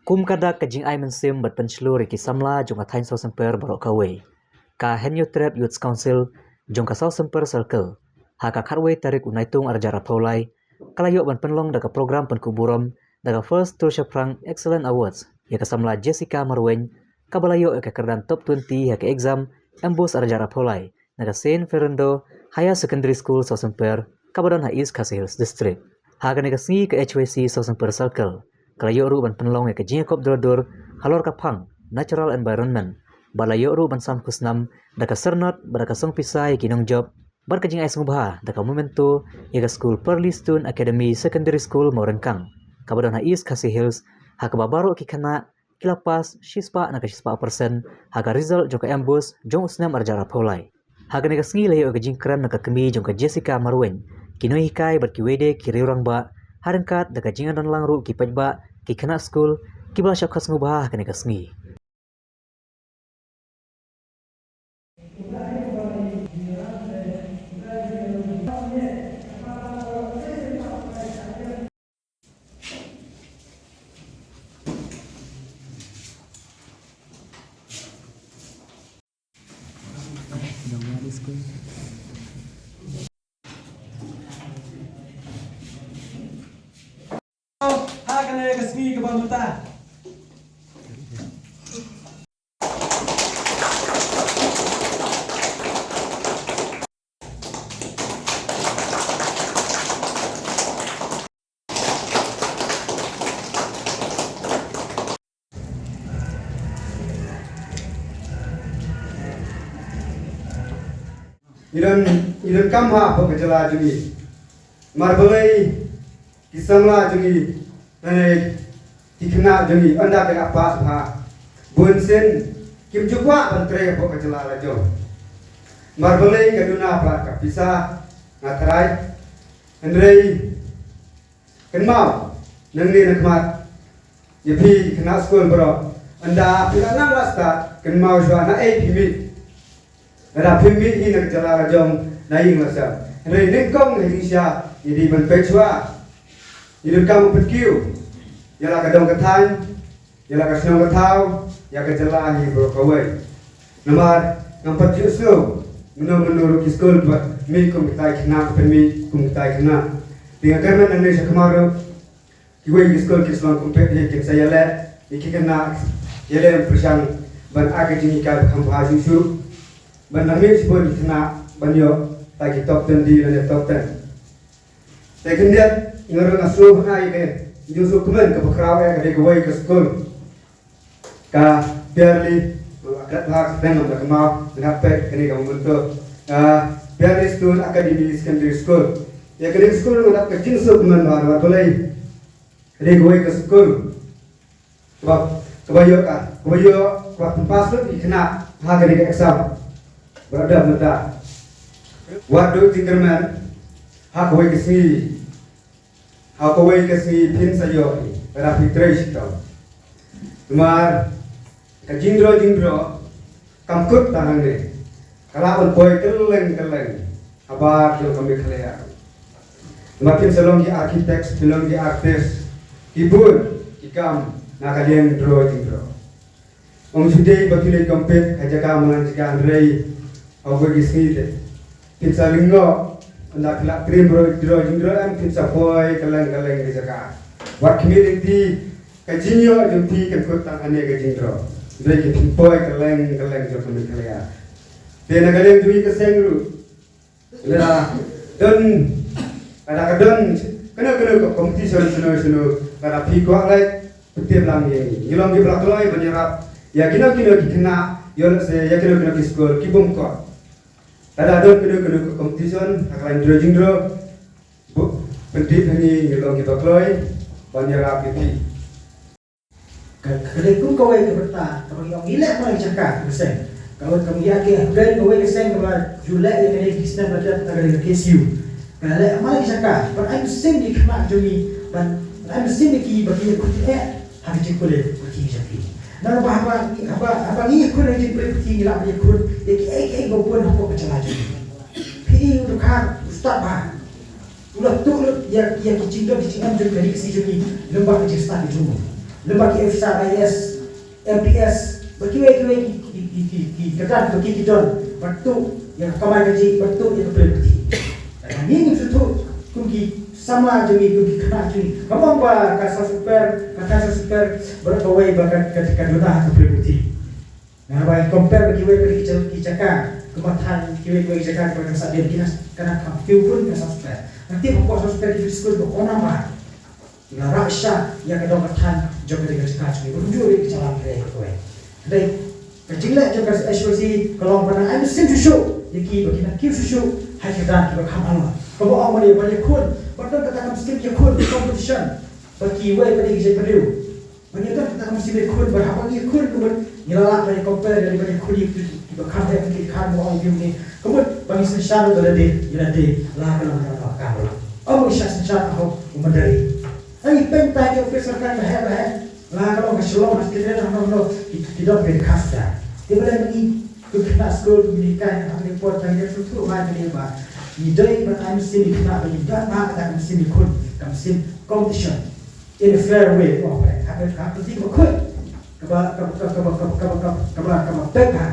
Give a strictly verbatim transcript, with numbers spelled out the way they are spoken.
Kum ka dak ka jingai mynsiem bad pynshlur ïa ki samla jong ka thaiñ Sawsymper baroh kawei, ka Hynñiewtrep Youth Council jong ka Sawsymper Circle, ha ka khatwei tarik u Naitung arhajar arphew lai, ka la ïoh ban pynlong da ka program pynkup burom da ka First Tour Shaphrang Excellent Awards ïa ka samla Jessica Marwein, kaba la ïoh ïa ka kyrdan top twenty ha ka exam MBOSE arhajar arphew lai na ka Saint Fernando Higher Secondary School Sawsymper, kaba don ha East Khasi Hills District. Ha kane ka sngi ka H Y C Sawsymper Circle ka la ïoh ruh ban pynlong ïa ka jingïakop dor dor halor ka phang natural environment, bad la ïoh ruh ban sam khusnam da ka syrnod bad da ka song pisa ïa ki nongjop, bad ka jingai sngewbha da ka memento ïa ka skul Pearly Stone Academy Secondary School Mawryngkang, kaba don ha East Khasi Hills, ha kaba baroh ki khynnah ki la pass shispah na ka shispah percent ha ka result jong ka MBOSE jong u snem arhajar arphew lai. Ha kane ka sngi la ïoh ka jingkren na ka kmie jong ka Jessica Marwein, ki nonghikai bad kiwei de ki riew rangbah, ha ryngkat da ka jingdon lang ruh ki paidbah, ki khynnah skul kiba la shah khot sngewbha ha kane ka sngi. Ha kane ka sngi kaba mynta. Ngi don, ngi donkam bha hapoh ka jylla jong ngi. Namar balei ki samla jong ngi, eh, ki khynnah jong ngi, ynda ki la pass bha, bunsien kim ju kwah ban trei hapoh ka jylla la jong. Namar balei? Ka duna palat ka pisa, nga tharai. Hynrei kynmaw, nangne na khmat, ïa phi ki khynnah skul baroh, ynda phi la nang la stad, kynmaw shuwa naei phi mih. Lada phim mih hi na ka jylla la jong, na ïing la sem. Hynrei nyngkong ha jingshisha ngi dei ban peit shuwa. Ngi donkam ban pynkiew ïa la ka dong ka thaiñ, ïa la ka shnong ka thaw, ïa ka jylla ngi baroh kawei. Namar ngam pat ju sngew mynno mynno ruh ki skul ba mih kum kitai ki khynnah, pynmih kum kitai ki khynnah. Te nga kyrmen nangne shakhmat ruh, kiwei ki skul ki shnong kum peit hi kin sa ïaleh ïa ki khynnah, ïaleh pyrshang ban ai ka jinghikai ba kham bha shuh shuh, ban nang mih shibun ki khynnah ban ïoh tai ki top twenty lane top ten. Te khyndiat nga ruh nga sngewbha ïa ka jingsngewkmen kaba khraw eh, ka dei kawei ka skul, ka Pearly, ka Pearly Stone Academy Secondary School. Ïa kane ka skul nga dap ka jingsngewkmen bha, namar balei? Ka dei kawei ka skul kaba, kaba ïoh ka, kaba ïoh, kaba pynpass lut ki khynnah ha kane ka exam ba la dep mynta. Wat duh jingkyrmen, ha kawei ka sngi, ha kawei ka sngi phin sa ïoh hi lada phi trei shitom. Namar ka jingdro jingdro kam kut tang hangne, ka lah ban poi kylleng kylleng ha bar jong ka Meghalaya. Namar phin sa long ki architects, phin long ki artists, ki bun ki kam na ka liang dro jingdro. Ym shu dei ba phi leit compete ha jaka man la jaka, hynrei ha kawei ka sngi te phin sa lyngngoh, ynda phi la trei dro jingdro, em, phin sa poi kylleng kylleng ki jaka. Wat khmih lynti ka jingïoh jong phi kan kut tang hangne ka jingdro, hynrei phin poi kylleng kylleng jong ka Meghalaya. Te na ka liang jong ngi ka seng ruh, lada don, lada ka don kano kano ka competition shano shano, lada phi kwah leh, pyntip lang ïa ngi. Ngi long kiba la kloi ban ïarap ïa kino kino ki khynnah, ïoh lehse ïa kino kino ki skul ki bym kwah. Lada don kano kano ka competition ha ka lain dro jingdro, buh pyntip ha ngi, ngi long kiba kloi ban ïarap ïa phi. Ka, ka dei kum kawei ka bynta kaba ngi ong ngi leh man la ki jaka, ka seng. Kawei, kaba ngi ïa ka, ka dei kawei ka seng kaba ju leh ïa kane ki snem ba la dep na ka dei ka K S U. Ka leh man la ki jaka, ban ai mynsiem ïa ki khynnah jong ngi, ban, ban ai mynsiem ïa ki ba ki ïakhun eh ha ka jingpule puthi jong ki. Namar ba haba, haba, haba ngi ïakhun ha ka jingpule puthi, ngi lah ban ïakhun ïa kiei kiei ba bun hapoh ka jylla jong ngi. Phi i u dkhar u stad bha, u la tuh lut ïa, ïa ki jingdon ki jingem jong ka ri Khasi jong ngi lyngba ka jingstad ka jong u. Lem bad ki officer I A S, M P S, bad kiwei kiwei ki ki ki ki ki kyrdan, bad ki ki don, bad tu ïa ka kamai kajih, bad tu ïa ka pule puthi. Lada ngi ngim sngewthuh kum ki samla jong ngi, kum ki khynnah jong ngi, ka mut ba ka Sar Super, ka thaiñ Sar Super, bad kawei ba ka ka ka duna ha ka pule puthi. Nga ba compare bad kiwei pat ki jaka, ki jaka, kumba thaiñ kiwei kiwei ki jaka kiba dang sah dien, ki na ka na kam kiew khun ka Sar Super. Nga tip hapoh Sar Super ki skul ba kona ba ki la rah sha ïa ka dong ka thaiñ jong ka dei ka jaka jong ngi, ba kumjuh ruh ka jylla ka dei kawei. Hynrei ka jingleh jong ka S H Y C ka long ba nang ai mynsiem shuh shuh ïa ki ba ki nang kiew shuh shuh ha ki kyrdan kiba kham ailad. Kaba ong mynne ban ïakhun, ban don kata ka mynsiem ïakhun, competition, ba kiwei pat ki jait briew. Ban ïa don kata ka mynsiem ïakhun, ba haba ngi ïakhun ka mut ngi la lah ban ïa compare ïa, ban ïakhun ïa ki, kiba kham heh, ki kham, ba ong ïa ngi ka mut ba ngi synshar ïa lade, ïa lade la ka long ka ka ka. Ym ngi shah synshar ha u Mandari. Ai pyntai ïa office sorkar ba heh ba heh, la ka long ka Shillong, ha Shillong, ha no no, ki ki don ka khasta. Te ba la ngi, ki khynnah skul, ki ngi kai ha ki por, tang ïa shu tu ba ngi ba ngi dei ban ai mynsiem ïa ki khynnah ba ngi don ba kata ka mynsiem ïakhun, ka mynsiem competition in a fair way, oh, ba ha ka ka ka ka ka ka ka ka ka ka ka ka ka ka ka ka ka ka ka